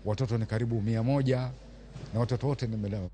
Watoto ni karibu 100 na watoto wote nimelea.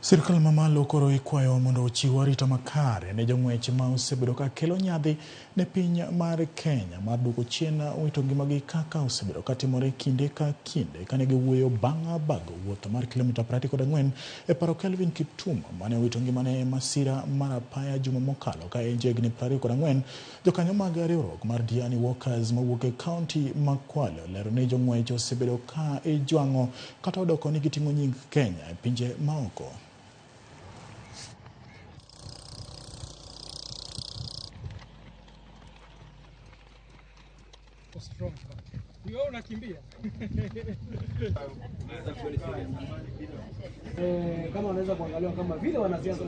Sirkal mamalo koro ikwayo mondo ochiw arita makare ne jong'wech ma osebedo ka kelo nyadhi ne piny mar Kenya mar duoko chien wito ngimagi kaka osebedo katimore kinde ka kinde kane giwuoyo bang' bago wuoth mar kilomita 34 e paro Kelvin Kiptum mane owito ngimane e masira mar apaya juma mokalo ka en jahigni 24. Jokanyo mag riwruok mar Diani Walkers mawuok e kaunti ma Kwale olero ni jong'wech osebedo ka ijwang'o kata odoko ni giting'o nying Kenya e pinje maoko. Kama wanaweza kuangaliwa kama vile wanasiasa.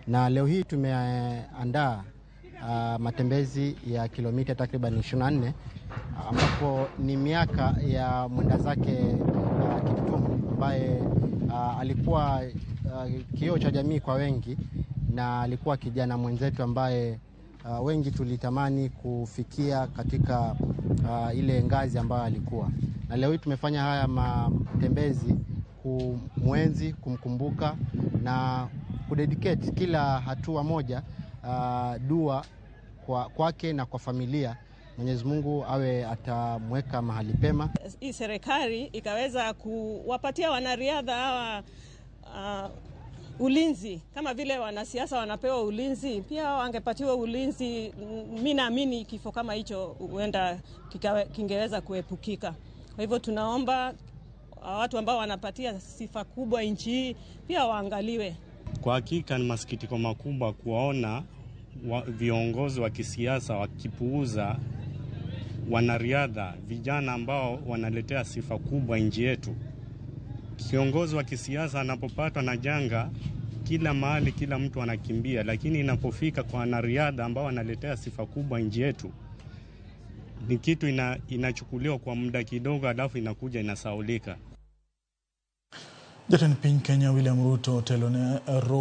Na leo hii tumeandaa matembezi ya kilomita takriban 24 ambapo ni miaka ya mwenda zake Kiptum ambaye alikuwa kioo cha jamii kwa wengi na alikuwa kijana mwenzetu ambaye wengi tulitamani kufikia katika ile ngazi ambayo alikuwa. Na leo hii tumefanya haya matembezi kumwenzi, kumkumbuka na kudedicate kila hatua moja dua kwake na kwa familia. Mwenyezi Mungu awe atamweka mahali pema. Hii serikali ikaweza kuwapatia wanariadha hawa ulinzi kama vile wanasiasa wanapewa ulinzi, pia wangepatiwa ulinzi. Mimi naamini kifo kama hicho huenda kingeweza kuepukika. Kwa hivyo tunaomba watu ambao wanapatia sifa kubwa nchi hii pia waangaliwe. Kwa hakika ni masikitiko makubwa kuwaona viongozi wa kisiasa wakipuuza wanariadha vijana ambao wanaletea sifa kubwa nchi yetu. Kiongozi wa kisiasa anapopatwa na janga, kila mahali kila mtu anakimbia, lakini inapofika kwa wanariadha ambao wanaletea sifa kubwa nchi yetu, ni kitu inachukuliwa kwa muda kidogo alafu inakuja inasaulika. Jatend piny Kenya William Ruto otelo ne